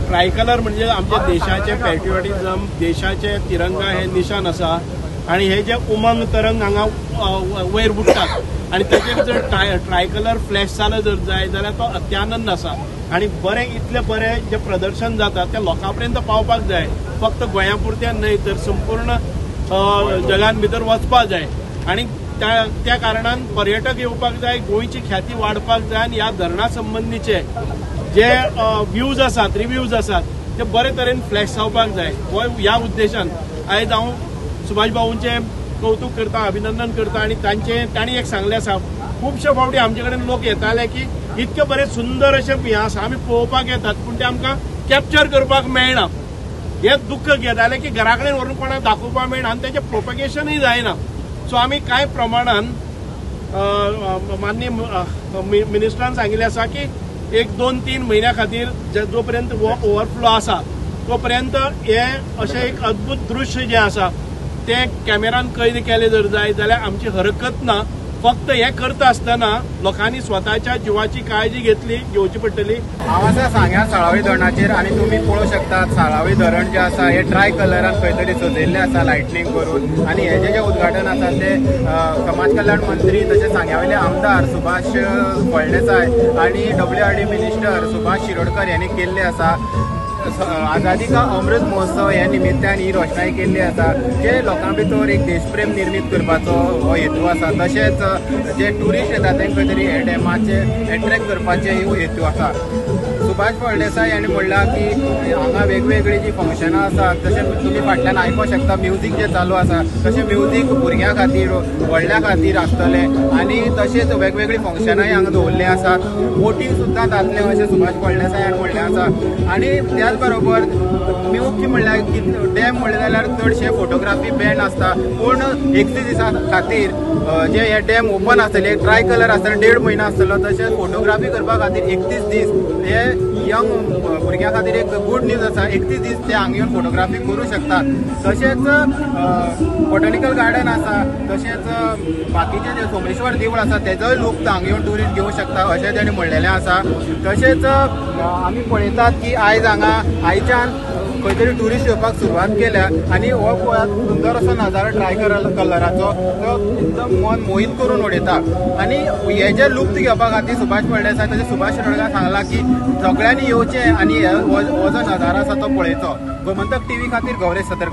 Tricolour म्हणजे आमच्या देशाचे पॅट्रियोटिझम, देशाचे तिरंगा हे निशान आसा आनी हे जे उमंग तरंग हांगा वयर बुडटात आनी तेजेर जर ट्रायकलर फ्लॅश जालो जर जाय जाल्यार तो अत्यानंद आसा आनी बरें इतलें बरें जें प्रदर्शन जाता तें लोकां पर्यंत पावपाक जाय, फक्त गोंया पुरतें न्हय तर संपूर्ण जगान भितर वचपाक जाय आनी त्या कारणान पर्यटक येवपाक जाय, गोंयची ख्याती वाडपाक जाय आनी ह्या धरणा संबंदीचे जे व्यूज आसात, रिव्यूज आसात ते बरे तरेन फ्लॅश जावपाक जाय. हो ह्या उद्देशान आयज हांव सुभाष भाऊंचें कौतूक करता, अभिनंदन करता आनी तांणी एक सांगलें आसा, खुबशे फावटी आमचे कडेन लोक येताले की इतके बरे सुंदर अशें हें आसा, आमी पळोवपाक येतात पूण ते आमकां कॅप्चर करपाक मेळना, हें दुख्ख घेताले की घरा कडेन व्हरून कोणाक दाखोवपाक मेळना आनी तेचें प्रोपगेशनूय जायना. सो आमी कांय प्रमाणान माननीय मिनिस्टरान सांगिल्लें आसा की 1-2-3 म्हयन्या खातीर जो पर्यंत हो ओवरफ्लो आसा तो पर्यंत हे अशें एक अद्भुत दृश्य जें आसा तें कॅमेरान कैद केलें जर जाय जाल्यार आमची हरकत ना. फक्त हें करता आसतना लोकांनी स्वताच्या जिवाची काळजी घेवची पडटली. हांव आसा सांग्या साळावली धरणाचेर आनी तुमी पळोवंक शकतात साळावली धरण जें आसा हें ट्राय कलरान खंय तरी सजयल्लें आसा लायटनींग करून आनी हेजें जें उद्घाटन आसा तें समाज कल्याण मंत्री तशें सांग्या वयले आमदार सुभाष फळदेसाय आनी WRD minister Subhash Shirodkar यांनी केल्लें आसा. आझादी का अमृत महोत्सव ह्या निमित्तान ही रोशणाय केल्ली आसा, जे लोकां भितर एक देशप्रेम निर्मीत करपाचो हो हेतू आसा, तशेंच जे ट्युरिस्ट येता तांकां खंय तरी हे डॅमाचे एट्रेक्ट करपाचे हेतू आसा. सुभाष फळदेसाय हांणी म्हणलां की हांगा वेगवेगळीं जीं फंक्शनां आसात तशें तुमी फाटल्यान आयकोंक शकता म्युजीक जें चालू आसा तशें म्युजीक भुरग्यां खातीर व्हडल्या खातीर आसतलें आनी तशेंच वेगवेगळीं फंक्शनांय हांगा दवरलीं आसात, बोटींग सुद्दां जातलें अशें सुभाष फळदेसाय हांणी म्हणलें आसा. आनी त्याच बरोबर मुख्य म्हणल्यार डॅम म्हणलें जाल्यार चडशे फोटोग्राफी बॅन आसता, पूण 31 दिसां खातीर जे हे डॅम ओपन आसतले, ट्राय कलर आसतले, 1.5 म्हयनो आसतलो, तशेंच फोटोग्राफी करपा खातीर 31 दीस हे यंग भुरग्यां खातीर एक गूड न्यूज आसा, 31 दीस ते हांगा येवन फोटोग्राफी करूं शकतात. तशेंच बॉटनिकल गार्डन आसा, तशेंच बाकीचे जे सोमेश्वर देवूळ आसा तेजोय लूक हांगा येवन ट्युरिस्ट घेवंक शकता अशें ताणें म्हणलेलें आसा. तशेंच आमी पळयतात की आयज हांगा आयच्यान खंय तरी ट्युरिस्ट येवपाक सुरवात केल्या आनी हो पळयात सुंदर असो नजारो ट्राय कलराचो तो एकदम मन मोहीत करून उडयता आनी हे जे लुप्त घेवपा खातीर सुभाष फळदेसाय तशें सुभाष शिरोडकर सांगलां की सगळ्यांनी येवचें आनी हो जो नजारो आसा तो पळयचो. गोमंतक टीव्ही खातीर गौरेश सतरकर.